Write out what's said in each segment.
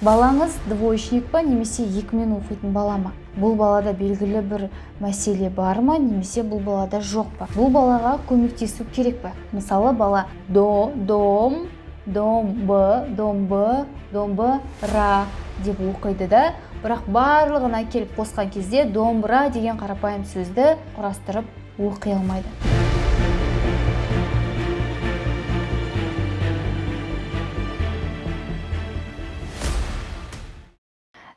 Балаңыз двоечник па немесе екімен оқитын бала ма? Бұл балада белгілі бір мәселе бар ма немесе бұл балада жоқ па? Бұл балаға көмектесу керек па? Мысалы, бала до, дом, дом, б, дом, б, дом, б, ра деп оқиды да, бірақ барлығын әкеліп қосқан кезде домбыра деген қарапайым сөзді құрастырып оқи алмайды.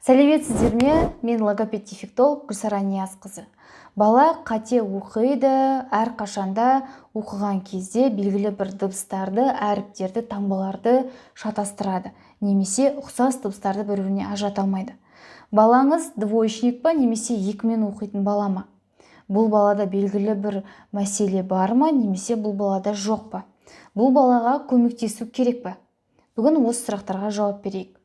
Сәлеметсіздер ме? Мен логопед-дефектолог Гүлсара Ниязқызы. Бала қате оқиды, әрқашанда оқыған кезде белгілі бір дыбыстарды, әріптерді, таңбаларды шатастырады немесе ұқсас дыбыстарды бір-біріне ажырата алмайды. Балаңыз двоечник па немесе екімен оқитын бала ма? Бұл балада белгілі бір мәселе бар ма немесе бұл балада жоқ па? Бұл балаға көмектесу керек па? Бүгін осы сұрақтарға жауап берейік.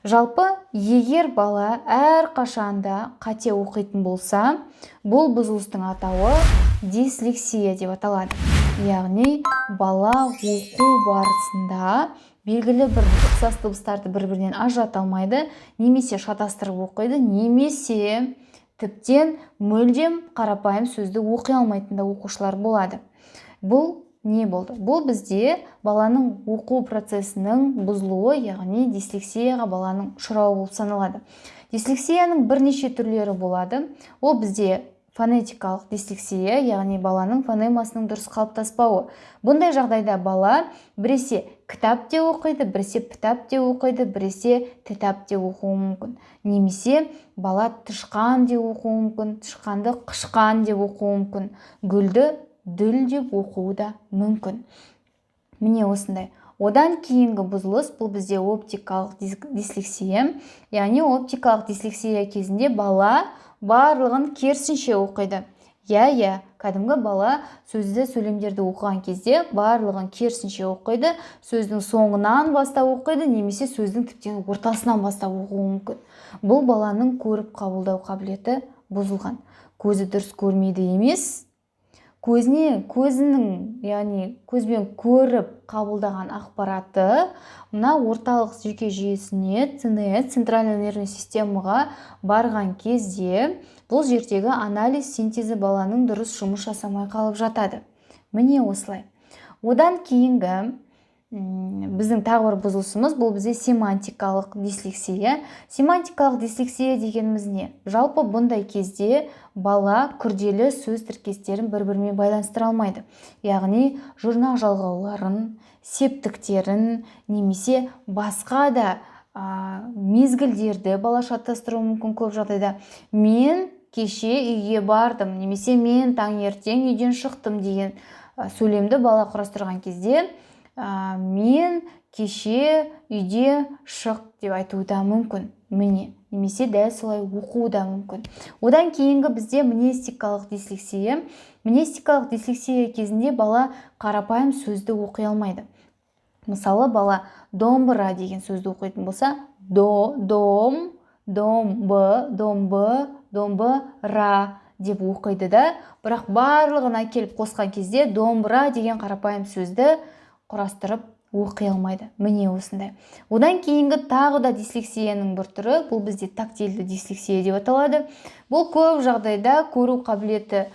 Жалпы, егер бала әрқашанда қате оқитын болса, бұл бұзылыстың атауы дислексия деп аталады. Яғни, бала оқу барысында белгілі бір ұқсас дыбыстарды бір-бірінен ажырата алмайды, немесе шатастырып оқиды, немесе тіптен мүлдем қарапайым сөзді оқи алмайтын да оқушылар болады. Бұл не болды? Бұл бізде баланың оқу процесінің бұзылуы, яғни дислексияға баланың ұшырауы болып саналады. Дислексияның бірнеше түрлері болады. Ол бізде фонетикалық дислексия, яғни баланың фонемасының дұрыс қалыптаспауы. Бұндай жағдайда бала біресе кітап деп оқиды, біресе пітап деп оқиды, біресе тітап деп оқуы мүмкін. Немесе бала тышқан деп оқуы мүмкін, тышқанды қышқан деп оқуы мүмкін, гүлді дүл деп оқуы да мүмкін. Міне осындай. Одан кейінгі бұзылыс бұл бізде оптикалық дислексия. Яғни оптикалық дислексия кезінде бала барлығын керісінше оқиды. Иә, кәдімгі бала сөзді, сөйлемдерді оқыған кезде барлығын керісінше оқиды, сөздің соңынан бастап оқиды немесе сөздің тіптен ортасынан бастап оқуы мүмкін. Бұл баланың көріп қабылдау қабілеті бұзылған. Көзі дұрыс көрмейді емес, көзінің, яғни көзбен көріп қабылдаған ақпараты мына орталық жүйке жүйесіне, ЦНС, центральная нервная системаға барған кезде бұл жердегі анализ синтезі баланың дұрыс жұмыс жасамай қалып жатады. Міне осылай. Одан кейінгі біздің тағы бір бұзылысымыз бұл бізде семантикалық дислексия. Семантикалық дислексия дегеніміз не? Жалпы бұндай кезде бала күрделі сөз тіркестерін бір-бірімен байланыстыра алмайды. Яғни жұрнақ жалғауларын, септіктерін немесе басқа да мезгілдерді бала шатастыруы мүмкін көп жағдайда. Мен кеше үйге бардым немесе мен таңертең үйден шықтым деген сөйлемді бала құрастырған кезде мен кеше үйде шық деп айтуы да мүмкін. Міне, немесе дәл солай оқуы да мүмкін. Одан кейінгі бізде мнестикалық дислексия. Мнестикалық дислексия кезінде бала қарапайым сөзді оқи алмайды. Мысалы, бала домбыра деген сөзді оқитын болса, до, дом, дом, б, дом, б, дом, б, ра деп оқиды да, бірақ барлығын әкеліп қосқан кезде домбыра деген қарапайым сөзді құрастырып оқи алмайды. Міне осындай. Одан кейінгі тағы да дислексияның бір түрі, бұл бізде тактильді дислексия деп аталады. Бұл көп жағдайда көру қабілеті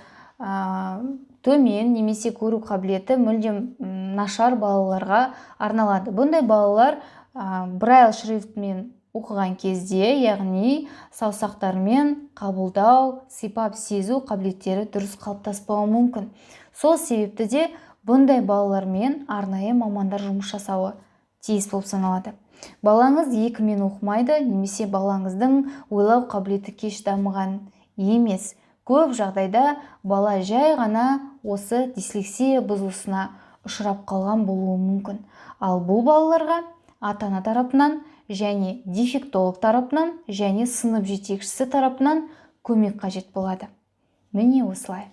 төмен немесе көру қабілеті мүлдем нашар балаларға арналады. Бұндай балалар Брайл шрифтімен оқыған кезде, яғни саусақтармен қабылдау, сипап сезу қабілеттері дұрыс қалыптаспауы мүмкін. Сол себепті де бұндай балалармен арнайы мамандар жұмыс жасауы тиіс болып саналады. Балаңыз екімен оқымайды немесе балаңыздың ойлау қабілеті кеш дамыған емес. Көп жағдайда бала жай ғана осы дислексия бұзылысына ұшырап қалған болуы мүмкін. Ал бұл балаларға ата-ана тарапынан және дефектолог тарапынан және сынып жетекшісі тарапынан көмек қажет болады. Міне осылай.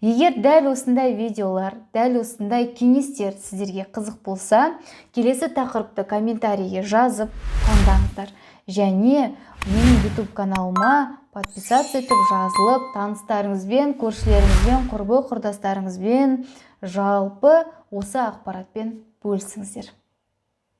Егер дәл осындай видеолар, дәл осындай кеңестер сіздерге қызық болса, келесі тақырыпты комментарийге жазып таңдаңыздар. Және менің YouTube каналыма подписаться етіп, жазылып, таныстарыңызбен, көршілеріңізбен, құрбы құрдастарыңызбен жалпы осы ақпаратпен бөлісіңіздер.